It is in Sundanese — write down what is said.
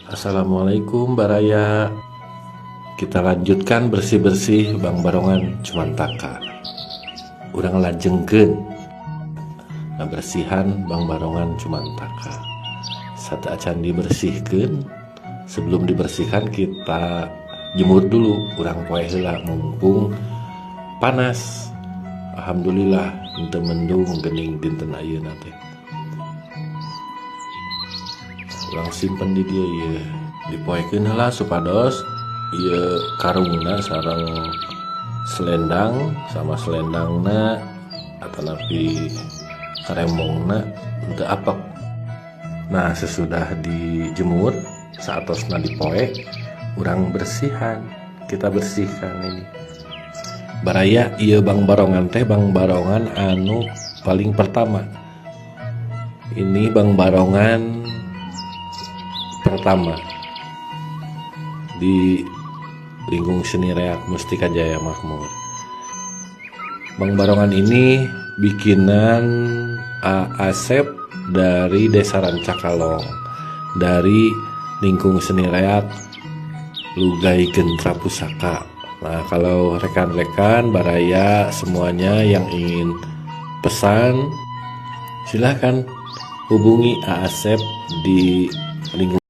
Assalamualaikum, Baraya. Kita lanjutkan bersih-bersih Bang Barongan Cumantaka. Urang lajengkeun ngabersihan Bang Barongan Cumantaka. Sateuacan dibersihkan, sebelum dibersihkan kita jemur dulu, urang poe heula mumpung panas. Alhamdulillah henteu mendung gening dinten ayeuna teh. Urang simpen di dieu ieu, dipoekeun heula supados ieu karungna sareng selendang sama selendangna atanapi karembongna henteu apek. Nah, sesudah dijemur, saatosna dipoe, urang bersihan. Kita bersihkan ini. Baraya, ieu Bang Barongan teh Bang Barongan anu paling pertama. Ini Bang Barongan pertama di lingkung seni reak Mustika Jaya Makmur. Bang Barongan ini bikinan Asep dari Desa Rancakalong, dari lingkung seni reak Lugai Gentra Pusaka. Nah, kalau rekan-rekan Baraya semuanya yang ingin pesan, silahkan hubungi Asep di lingkung